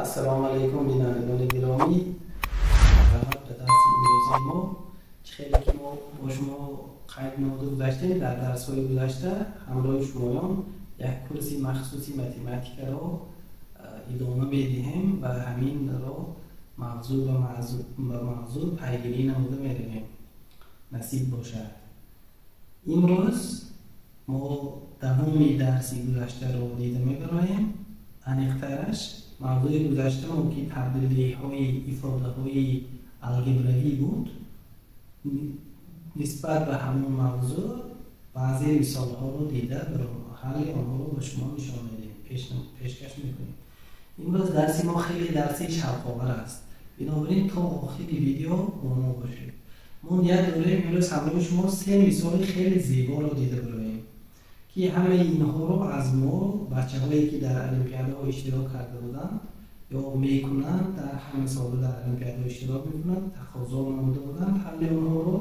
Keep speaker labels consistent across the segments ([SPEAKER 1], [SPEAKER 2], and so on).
[SPEAKER 1] Ассалому алайкум бинандагони гиромӣ. Марҳамат ба дарси имрӯзии мо. Чӣ хеле ки мо бо шумо қайд намуда гузаштем, дар дарсҳои гузашта ҳамроҳи шумоён як курси махсуси математикаро идома медиҳем ва ҳаминро мавзӯъ ба мавзӯъ пайгирӣ намуда меравем. Насиб бошад. Имрӯз мо давоми дарси гузаштаро дида мебароем. Аниқтараш мавзӯи гузаштамо ки табдилиҳои ифодаҳои алгебравӣ буд, нисбат ба ҳамон мавзӯъ баъзе мисолҳоро дида ҳалли онҳоро ба шумо нишон медиҳем, пешкаш мекунем. Имрӯз дарси мо хеле дарси шавқовар аст. Бинобар ин то охири видео бо мо бошед. Мо ният дорем имрӯз ҳамроҳи шумо се мисоли хеле зеборо дида бароем, ки ҳамаи инҳоро аз мо бачаҳое ки дар олимпиадаҳо иштирок карда буданд ё мекунанд, дар ҳама сола дар олимпиадаҳо иштирок мекунанд, тақозо намуда буданд ҳалли онҳоро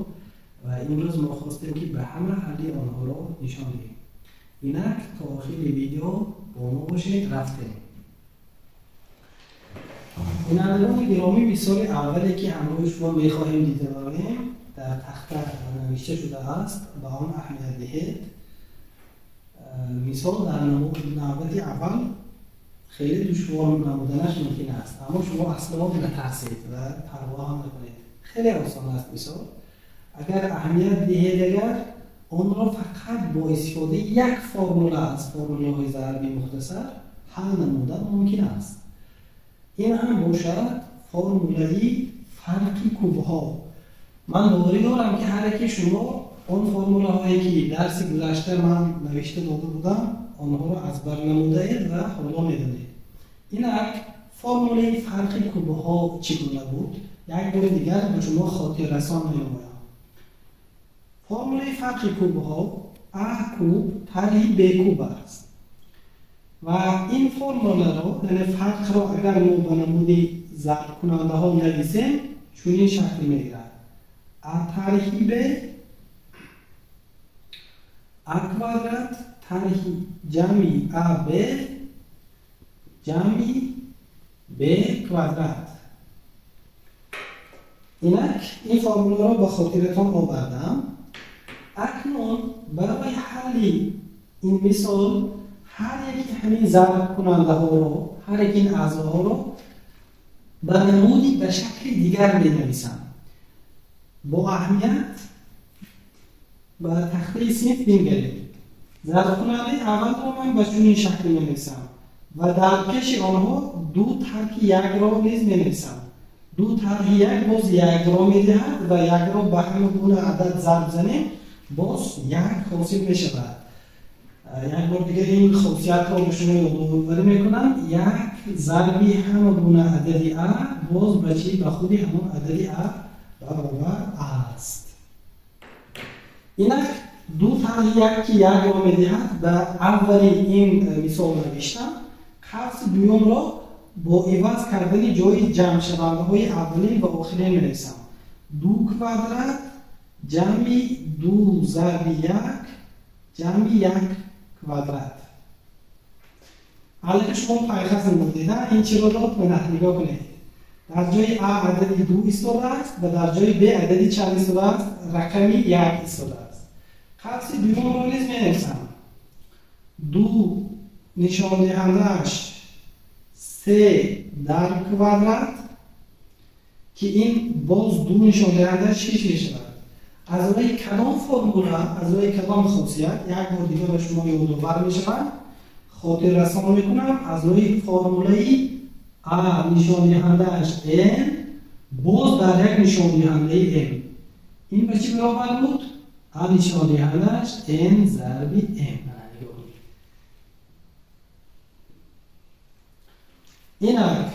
[SPEAKER 1] ва имрӯз мо хостем ки ба ҳама ҳалли онҳоро нишон диҳем. Инак то охири видео бо мо бошед. Рафтем. Бинандагони гиромӣ, мисоли аввале ки ҳамроҳи шумо мехоҳем дида бароем дар тахта навишта шудааст, ба он аҳамият диҳед. Мисол дар навбати аввал хеле душвор намуданаш мумкин аст, аммо шумо асло натарсед ва парво ҳам накунед. Хеле осон аст мисол. Агар аҳамият диҳед, агар онро фақат бо истифодаи як формула аз формулаҳои зарби мухтасар ҳал намудан мумкин аст. Ин ҳам бошад формулаи фарқи кубҳо. Ман боварӣ дорам ки ҳар яке шумо он формулаҳое ки дарси гузашта ман навишта дода будам, онҳоро аз бар намудаед ва ҳоло медонед. Инак формулаи фарқи кубҳо чӣ гуна буд? Як бори дигар ба шумо хотиррасон менамоям. Формулаи фарқи кубҳо а куб тарҳи б куб аст ва ин формуларо, яъне фарқро агар мо ба намуди зарбкунандаҳо нависем, чунин шакл мегирад: а тарҳи б а квадрат тарҳи ҷамъи аб ҷамъи б квадрат. Инак ин формуларо ба хотиратон овардам. Акнун барои ҳалли ин мисол ҳар яки ҳамин зарбкунандаҳоро, ҳар яки ин аъзоҳоро ба намуди ба шакли дигар менависам. Бо аҳамият ба тахтаи синф бингаред. Зарбкунандаи аввалро ман ба чунин шакл менависам ва дар пеши онҳо ду тарҳи якро низ менависам. Ду тарҳи як боз якро медиҳад ва якро ба ҳама гуна адад зарб занем, боз як ҳосил мешавад. Як бор дигар ин хосиятро ба шумо ёдоварӣ мекунам. Як зарби ҳама гуна адади а боз ба чӣ? Ба худи ҳамон адади а баробар аст. Инак ду тарҳи як ки якро медиҳад ба аввали ин мисол навиштам. Қавси дуюмро бо иваз кардани ҷои ҷамъшавандаҳои аввалин ва охирин менависам. Ду квадрат ҷамъи ду зарби як ҷамъи як квадрат. Аллакай шумо пайхас намудед, ин чиро дод? Мана нигоҳ кунед. Дар ҷои а адади ду истодааст ва дар ҷои б адади чанд истодааст? Рақами як истодааст. Қавси дуюмро низ менависам. Ду нишондиҳандааш се дар квадрат, ки ин боз ду нишондиҳандааш шиш мешавад. Аз рӯи кадом формула, аз рӯи кадом хосият, як бор дигар ба шумо ёдовар мешавад, хотиррасон мекунам, аз рӯи формулаи а нишондиҳандааш n боз дар як нишондиҳандаи m. Ин ба чӣ баробар буд? А нишондиҳандааш n зарби m. Инак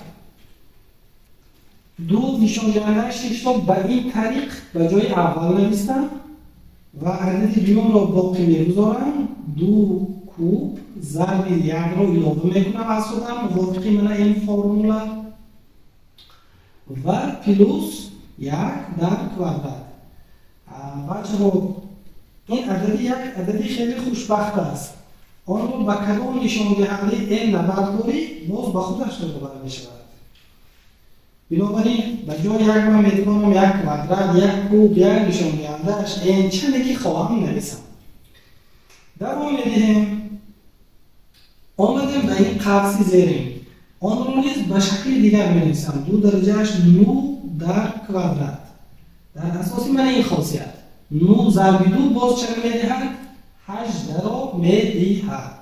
[SPEAKER 1] ду нишондиҳандааш шишро ба ин тариқ ба ҷои аввал навистам ва адади дуюмро боқӣ мегузорам. Ду куб зарби якро илова мекунам аз худам мувофиқи мана ин формула ва плюс як дар квадрат. Бачаҳо, ин адади як адади хеле хушбахт аст. Онро ба кадом нишондиҳандаи n набардорӣ, боз ба худаш баробар мешавад. Бинобар ин ба ҷои як ман метавонам як квадрат, як куб, як нишондиҳандааш n чанде ки хоҳам нависам. Давом медиҳем. Омадем ба ин қавси зерин. Онро низ ба шакли дигар менависам. Ду дараҷааш ну дар квадрат. Дар асоси мана ин хосият ну зарби ду боз чанд медиҳад? 18-ро медиҳад.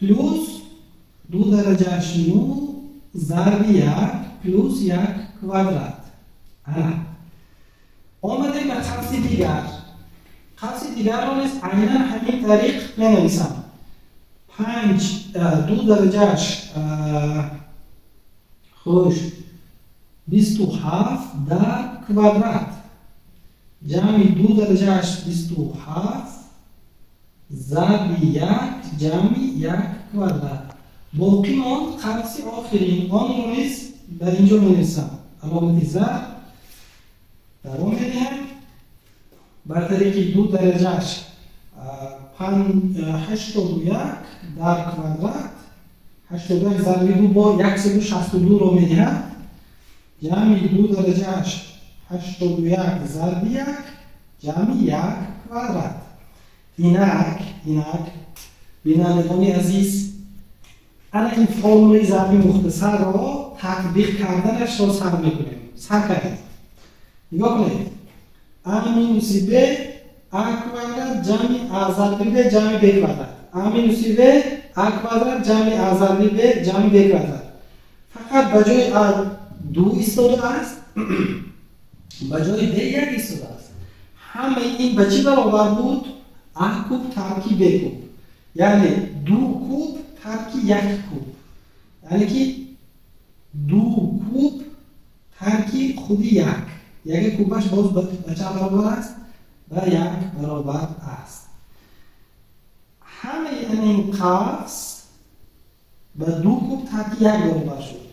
[SPEAKER 1] Плюс ду дараҷааш ну зарби як плюс як квадрат. Ана. Омадем ба қавси дигар. Қавси дигарро низ айнан ҳамин тариқ менависам. 5 ду дараҷааш хуш 27 дар квадрат ҷамъи ду дараҷааш 27 зарби як ҷамъи як квадрат. Боқӣ монд қавси охирин. Онро низ дар инҷо менависам. Аломати зарб. Давом медиҳем. Бар тариқи ду дараҷааш 81 дар квадрат 81 зарби ду бо 162-ро медиҳад. Ҷамъи ду дараҷааш 81 зарби як ҷамъи як квадрат. Инак бинандагони азиз, ана ин формулаи зарби мухтасарро татбиқ карданашро сар мекунем. Сар кардем. Нигоҳ кунед. А минуси б а квадрат ҷамъи а зарби б ҷамъи б квадрат. А минуси б а квадрат ҷамъи а зарби б ҷамъи б квадрат. Фақат ба ҷои а ду истодааст, ба ҷои б як истодааст. Ҳамаи ин ба чӣ баробар буд? А куб тарки б куб. Яъне ду куб тарки як куб. Яъне ки ду куб тарки худи як. Яке кубаш боз ба чанд баробар аст? Ба як баробар аст. Ҳамаи ин қавс ба ду куб тарки як баробар шуд.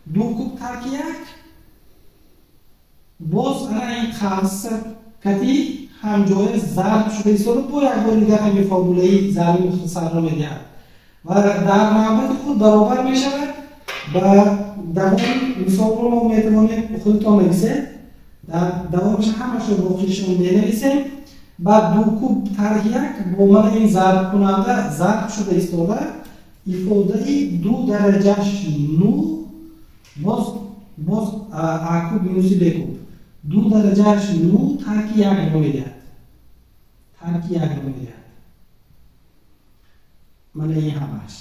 [SPEAKER 1] Ду куб тарки як боз ана ин қавс кати ҳамҷоя зарб шуда истода бо як бори дигар ҳамин формулаи зарби мухтасарро медиҳад ва дар навбати худ баробар мешавад ба давоми мисолро мо метавонем худтон нависед. Дар давомаш ҳамашро боқишон менависем. Баъд ду куб тарҳи як бо мана ин зарбкунанда зарб шуда истода ифодаи ду дараҷаш ну боз а куб минуси б куб. Ду дараҷаш ну тарки якро медиҳад. Тарки якро медиҳад. Мана ин ҳамаш.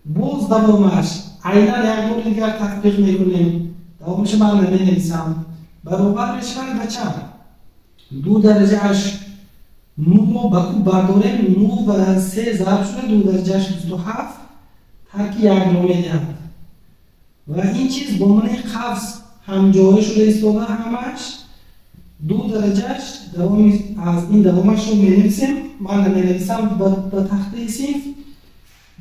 [SPEAKER 1] Боз давомаш айнан як бори дигар татбиқ мекунем. Давомашо ман наменависам. Баробар мешавад ба чанд? Ду дараҷааш нуро ба куб бардорем, ну ва се зарб шуда ду дараҷааш 27 тарки якро медиҳад. Ва ин чиз бо манаи қавс ҳамҷоя шуда истода ҳамаш ду дараҷааш давоми аз ин давомашро менависем. Ман наменависам ба тахтаи синф.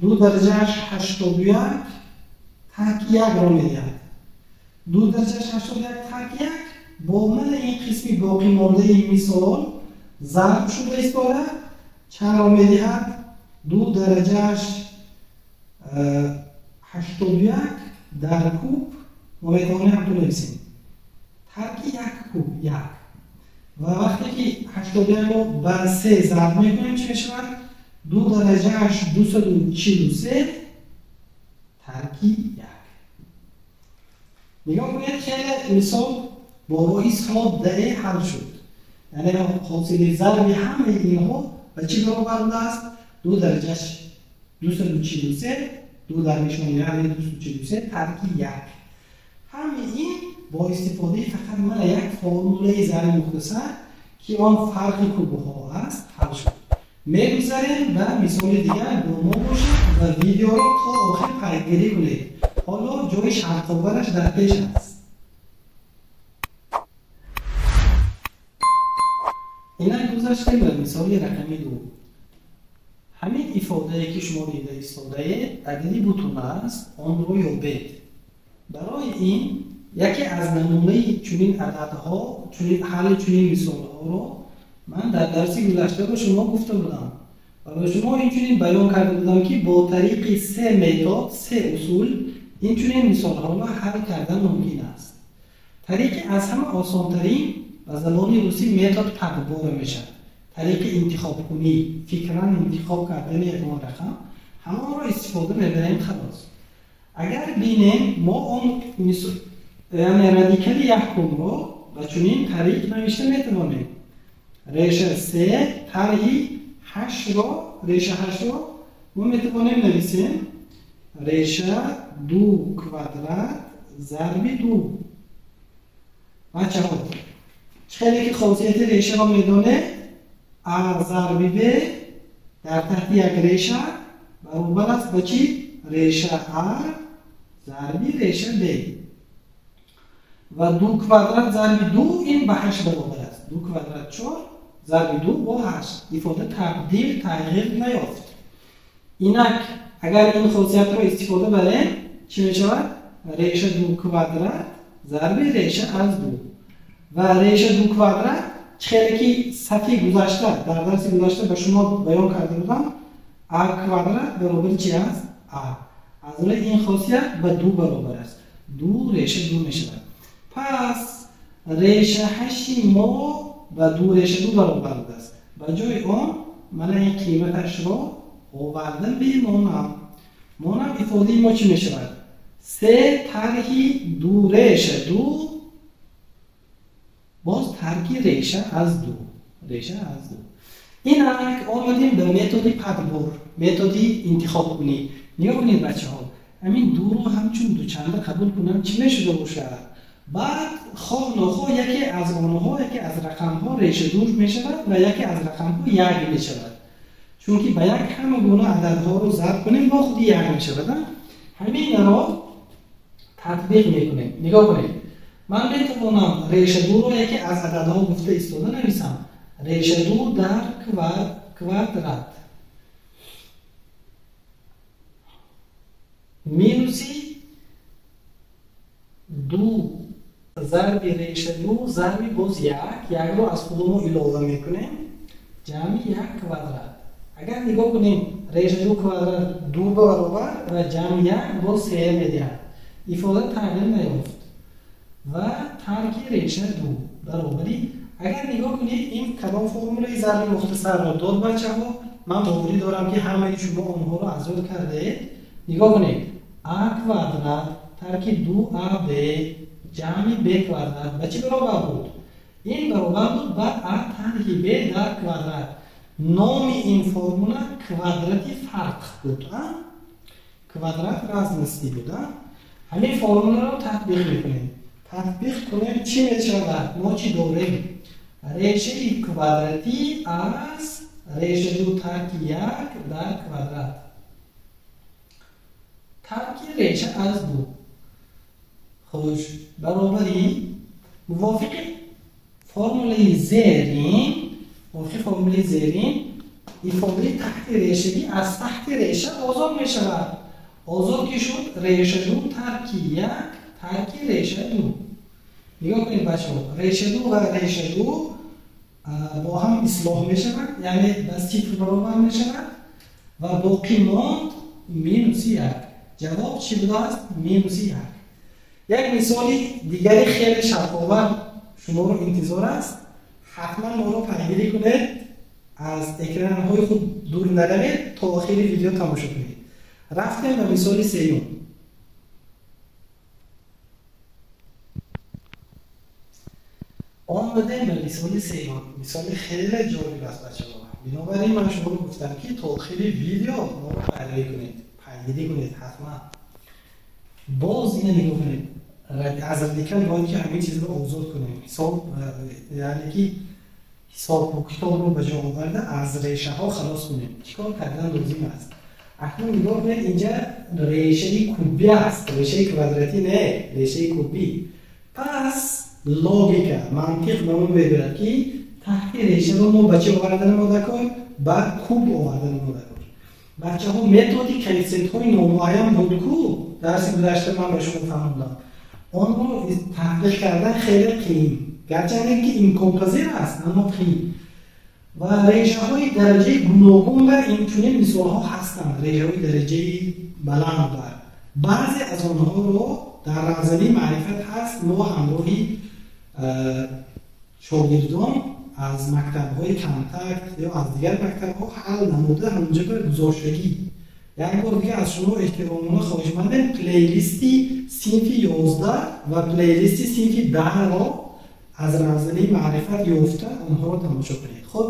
[SPEAKER 1] Ду дараҷааш 81 тарки якро медиҳад. Ду дараҷааш 81 тарки як бо мана ин қисми боқимондаи мисол зарб шуда истода чандро медиҳад? Ду дараҷааш 81 дар куб мо метавонем ҳамтон нависем. Тарки як куб як. Ва вақте ки 81-ро ба се зарб мекунем чӣ мешавад? Ду дараҷааш 243 тарки як. Нигоҳ кунед, хеле мисол бо роҳи соддае ҳал шуд. Яъне ҳосили зарби ҳамаи инҳо ба чӣ баробар будааст? Ду дараҷааш 243, ду дар нишондиҳандаи 243 тарки як. Ҳамаи ин бо истифодаи фақат мана як формулаи зарби мухтасар ки он фарқи кубҳо аст ҳал шуд. Мегузарем ба мисоли дигар. Бо мо бошед ва видеоро то охир пайгирӣ кунед. Ҳоло ҷои шавқовараш дар пеш аст. Инак гузаштем ба мисоли рақами ду. Ҳамин ифодае ки шумо дида истодаед адади бутун аст, онро ёбед. Барои ин яке аз намунаи чунин ададҳо, ҳалли чунин мисолҳоро ман дар дарси гузашта ба шумо гуфта будам ва ба шумо инчунин баён карда будам ки бо тариқи се метод, се усул инчунин мисолҳоро ҳал кардан мумкин аст. Тариқи аз ҳама осонтарин ба забони русӣ метод подбора мешавад. Тариқи интихобкунӣ, фикран интихоб кардани ягон рақам, ҳамонро истифода мебарем халос. Агар бинем, мо он яъне радикали якумро ба чунин тариқ навишта метавонем. Реша се тарҳи ҳаштро, реша ҳаштро мо метавонем нависем реша ду квадрат зарби ду. Бачаҳо, хеле ки хосияти решаро медонед, а зарби б дар таҳти як реша баробар аст ба чӣ? Реша а зарби реша б. Ва ду квадрат зарби ду ин ба ҳашт баробар аст. Ду квадрат чор зарби ду бо ҳашт. Ифода табдил тағйир наёфт. Инак агар ин хосиятро истифода барем, чӣ мешавад? Реша ду квадрат зарби реша аз ду. Ва реша ду квадрат хеле ки сафи гузашта, дар дарси гузашта ба шумо баён карда будам, а квадрат баробари чи аст? А. Аз рӯи ин хосият ба ду баробар аст. Ду реша ду мешавад. Пас реша ҳашти мо ба ду реша ду баробар будааст. Ба ҷои он мана ин қиматашро оварда мемонам. Монам ифодаи мо чӣ мешавад? Се тарҳи ду реша ду боз тарки реша аз ду. Реша аз ду. Инак омадем ба методи подбор, методи интихобкунӣ. Нигоҳ кунед бачаҳо, ҳамин дуро ҳамчун дучанда қабул кунам чӣ мешуда бошад? Баъд хоҳ нохоҳ яке аз онҳо, яке аз рақамҳо реша ду мешавад ва яке аз рақамҳо як мешавад. Чунки ба як ҳама гуна ададҳоро зарб кунем, бо худи як мешавад. Ҳаминро татбиқ мекунем. Нигоҳ кунед, ман метавонам реша дуро яке аз ададҳо гуфта истода нависам. Реша ду дар квадрат минуси ду зарби реша ду зарби боз як, якро аз худомо илова мекунем, ҷамъи як квадрат. Агар нигоҳ кунем, реша ду квадрат ду баробар ва ҷамъи як боз се медиҳад. Ифода тағйир наёфт ва тарки реша ду баробари. Агар нигоҳ кунед, ин кадом формулаи зарби мухтасарро дод бачаҳо, ман боварӣ дорам ки ҳамаи шумо онҳоро аз ёд кардаед. Нигоҳ кунед, а квадрат тарки ду аб ҷамъи б квадрат ба чӣ баробар буд? Ин баробар буд ба а тарҳи б дар квадрат. Номи ин формула квадрати фарқ буд, квадрат разности буд. Ҳамин формуларо татбиқ мекунем. Татбиқ кунем чӣ мешавад? Мо чӣ дорем? Решаи квадратӣ аз реша ду тарки як дар квадрат тарки реша аз ду. Хуш, баробари мувофиқи формулаи зерин, мувофиқи формулаи зерин ифодаи таҳти решагӣ аз таҳти реша озод мешавад. Озод ки шуд, реша ду тарки як тарки реша ду. Нигоҳ кунед бачаҳо, реша ду ва реша ду бо ҳам ислоҳ мешавад, яъне ба сифр баробар мешавад ва боқӣ монд минуси як. Ҷавоб чӣ будааст? Минуси як. Як мисоли дигари хеле шавқовар шуморо интизор аст. Ҳатман моро пайгирӣ кунед, аз экранҳои худ дур наравед, то охири видео тамошо кунед. Рафтем ба мисоли сеюм. Омадем ба мисоли сеюм. Мисоли хеле ҷолиб аст бачаҳо. Бинобар ин ман шуморо гуфтам ки то охири видео моро пайравӣ кунед, пайгирӣ кунед ҳатман. Боз ина нигоҳ кунед, аз радикал бояд ки ҳамин чизро озод кунем. Ҳисоб, яъне ки ҳисобу китобро ба ҷо оварда аз решаҳо халос кунем. Чӣ кор кардан лозим аст? Акнун нигоҳ кунед, инҷа решаи кубӣ аст, решаи квадратӣ не, решаи кубӣ. Пас логика, мантиқ ба мо мегӯяд ки таҳти решаро мо ба чӣ овардан омода кор? Ба куб овардан омода кор. Бачаҳо, методи коэффисиентҳои номуайян буд ку, дарси гузашта ман ба шумо фаҳмондам. Онро татбиқ кардан хеле қиин, гарчанде ки имконпазир аст, аммо қиин. Ва решаҳои дараҷаи гуногун бар инчунин мисолҳо ҳастанд, решаҳои дараҷаи баланд бар. Баъзе аз онҳоро дар равзани маърифат ҳаст. Мо ҳамроҳи шогирдон аз мактабҳои Контакт ё аз дигар мактабҳо ҳал намуда ҳамонҷо ба гузоштагӣ. Як бор дига аз шумо эҳтиромона хоҳишмандем плейлисти синфи 11 ва плейлисти синфи 10-ро аз равзани маърифат ёфта онҳоро тамошо кунед. Хуб,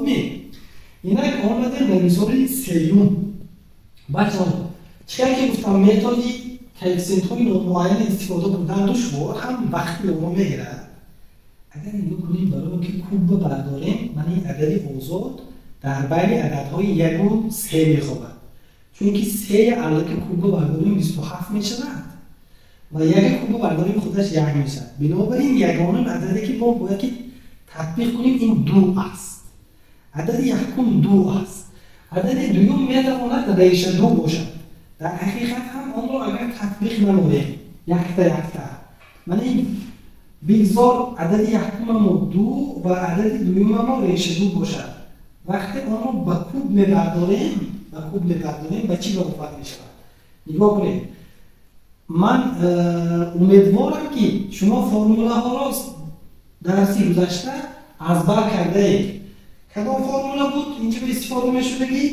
[SPEAKER 1] инак омадем ба мисоли сеюм. Бачаҳо, чӣ ки гуфтам, методи коэффисиентҳои номуайян истифода бурдан душвор ҳам вақти онро мегирад. Агар нигоҳ кунем, барои он ки куб бардорем, ман ин адади озод дар байни ададҳои 1 ва 3 мехобад, чунки 3 аллаки куб бардорем 27 мешавад ва 1 куб бардорем худаш 1 мешавад. Бинобар ин ягона ададе ки мо бояд ки татбиқ кунем ин 2 аст. Адади якум 2 аст. Адади дуюм метавонад реша 2 бошад. Дар ҳақиқат ҳам онро агар татбиқ намоем якта якта, мана ин бигзор адади якумамо 2 ва адади дуюмамо реша 2 бошад. Вақте онро ба куб мебардорем, ба чӣ баробар мешавад? Нигоҳ кунед. Ман умедворам ки шумо формулаҳоро дарси гузашта аз бар кардаед. Кадом формула буд инҷо истифода мешудагӣ?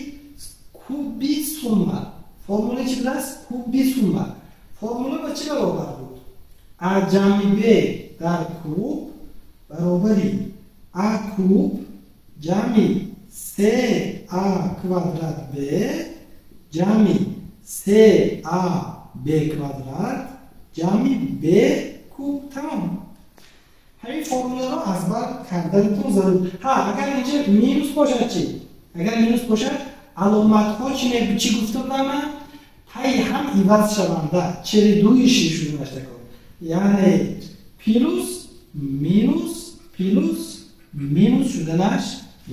[SPEAKER 1] Куби сумма. Формула чӣ будааст? Куби сумма. Формула ба чӣ баробар буд? А ҷамъи б дар куб баробари а куб ҷамъи 3а квадрат б ҷамъи 3а б квадрат ҷамъи б куб. Тамом. Ҳамин формуларо аз бар карданатон зарур. Ҳа, агар инҷа минус бошад чӣ? Агар минус бошад, аломатҳо чӣ гуфта будам ман? Пайи ҳам иваз шаванда, чередующий шуданаш такор. Яъне плюс, минус, плюс, минус шуданаш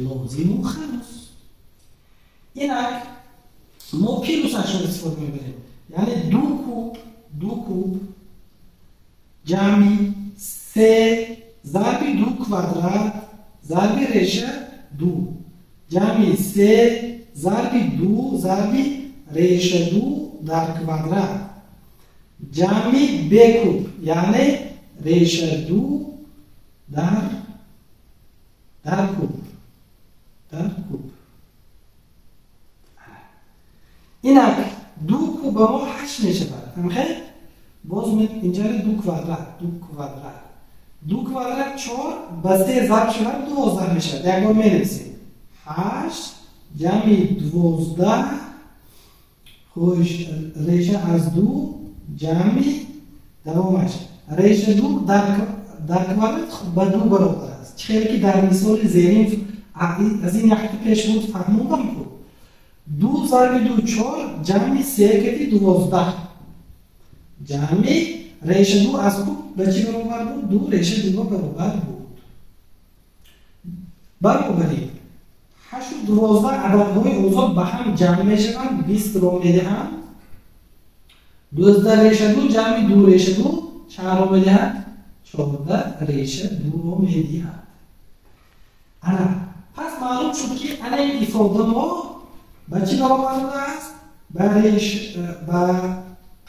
[SPEAKER 1] лозиму халос. Инак мо плюсашро истифода мебарем. Яъне 2 куб ҷамъи 3 зарби 2 квадрат зарби реша 2 ҷамъи 3 зарби 2 зарби реша 2 дар квадрат ҷамъи б куб, яъне реша 2 дар куб, дар куб. Инак 2 куб ба мо 8 мешавад. Ҳамхел? Боз инҷа 2 квадрат, 2 квадрат. 2 квадрат 4 ба 3 зарб шавад 12 мешавад. Як бор менависем. 8 ҷамъи 12 хуш реша аз 2 ҷамъи давомаш. Реша 2 дар квадрат ба 2 баробар аст. Чӣ хеле ки дар мисоли зерин аз ин якта пеш буд фаҳмондам ку. 2 зарби 2 4 ҷамъи 3 кати 12 ҷамъи реша 2 аз куб ба чӣ баробар буд? 2 реша 2 баробар буд. Баробари 8 ва 12 ададҳои озод ба ҳам ҷамъ мешаванд, 20-ро медиҳанд. 12 реша 2 ҷамъи 2 реша 2 чандро медиҳад? 14 реша 2-ро медиҳад. Ана пас маълум шуд ки ана ин ифода мо ба чӣ баробар будааст? Ба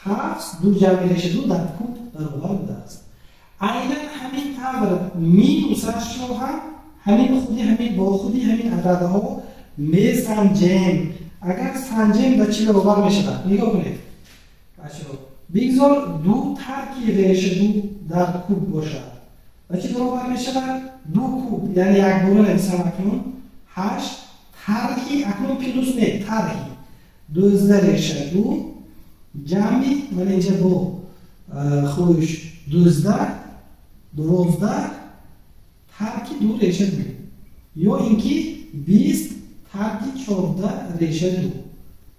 [SPEAKER 1] қавс 2 ҷамъи реша 2 дар куб баробар будааст. Айнан ҳамин тавр минусашро ҳам ҳамин худи ҳамин бо худи ҳамин ададҳо месанҷем. Агар санҷем ба чӣ баробар мешавад? Нигоҳ кунед. Бачаҳо, бигзор 2 тарки реша 2 дар куб бошад. Ба чӣ баробар мешавад? 2 куб, яъне якбора нависам акнун 8 тарки, акнун плюс не, тарки 12 реша 2 ҷамъи ман инҷа бо хуш 12 тарки 2 реша 2 ё инки 20 тарки 14 реша 2.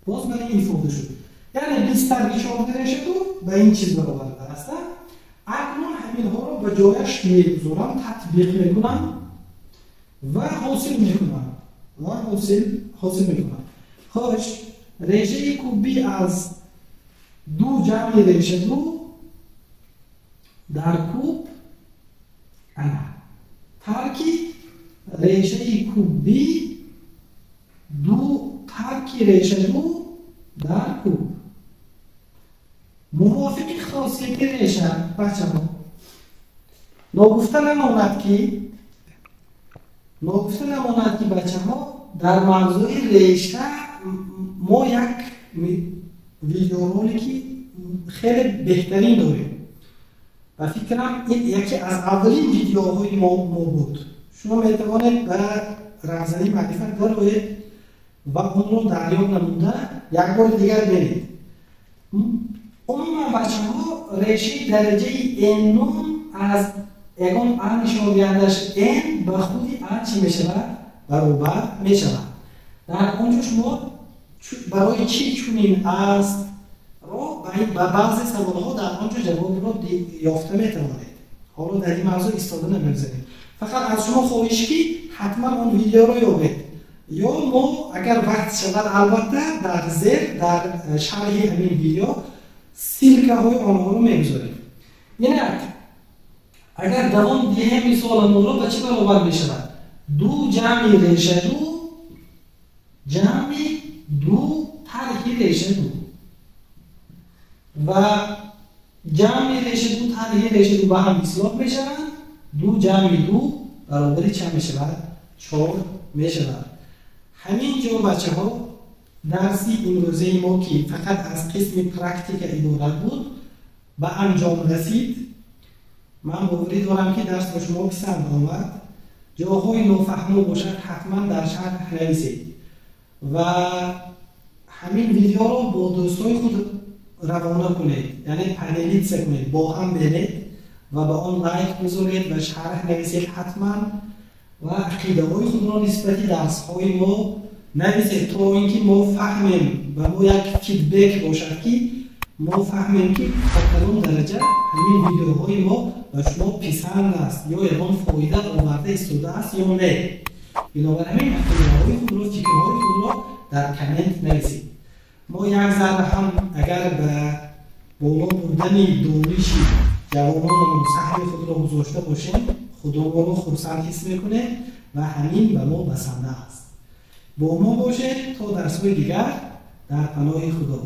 [SPEAKER 1] Боз ман ин ифода шуд. Яъне 20 тарки 14 реша 2 ба ин чиз баробар аст. Акнун ҳаминҳоро ба ҷояш мегузорам, татбиқ мекунам ва ҳосил мекунам. Ва ҳосил мекунам. Хош, решаи кубӣ аз 2 ҷамъи реша 2 дар куб ана тарки решаи кубӣ 2 тарки реша 2 дар куб. Мувофиқи Хосияти реша, бачаҳо, ногуфта намонад, ки бачаҳо, дар мавзӯи реша мо як видеоролики хеле беҳтарин дорем. Ба фикрам, ин яке аз аввалин видеоҳои мо буд. Шумо метавонед ба Рамзани маърифат дароед ва онро дарёб намуда, як бори дигар бинед. Умуман, бачаҳо, решаи дараҷаи эннум аз ягон а нишондиҳандаш н ба худи а чӣ мешавад? Баробар мешавад. Дар он ҷо шумо барои чӣ чунин аст ро ба баъзе саволҳо дар он ҷо ҷавобро ёфта метавонед. Ҳоло дар ин мавзӯъ истода намегузарем. Фақат аз шумо хоҳиш, ки ҳатман он видеоро ёбед, ё мо агар вақт шавад, албатта, дар зер, дар шарҳи ҳамин видео ссылка ҳои онҳоро мегузорем. Инак, агар давом диҳем мисоламонро, ба чӣ баробар мешавад? Ду ҷамъи реша ду ҷамъи ду тарҳи реша ду ва ҷамъи реша ду тарҳи реша ду ба ҳам ислоҳ мешаванд. Ду ҷамъи ду баробари чанд мешавад? Чор мешавад. Ҳамин ҷо, бачаҳо, дарси имрӯзаи мо, ки фақат аз қисми практика иборат буд, ба анҷом расид. Ман боварӣ дорам, ки дарс ба шумо писанд омад. Ҷоҳои нофаҳмо бошад, ҳатман дар шарҳ нависед ва ҳамин видеоро бо дӯстои худ равона кунед, яъне поделиться кунед, бо ҳам бинед ва ба он лайк гузоред ва шарҳ нависед ҳатман ва ақидаҳои худро нисбати дарсҳои мо нависед, то ин ки мо фаҳмем, ба мо як фидбек бошад, ки мо фаҳмем, ки то кадом дараҷа ҳамин видеоҳои мо ба шумо писанд аст ё ягон фоида оварда истодааст ё не. Бинобар ҳамин ақидаҳои худро, фикрҳои худро дар коммент нависед. Мо як зарра ҳам агар ба боло бурдани дониши ҷавононамон саҳми худро гузошта бошем, худомонро хурсанд ҳис мекунем ва ҳамин ба мо басанда аст. Бо мо бошед то дарсҳои дигар. Дар паноҳи Худо.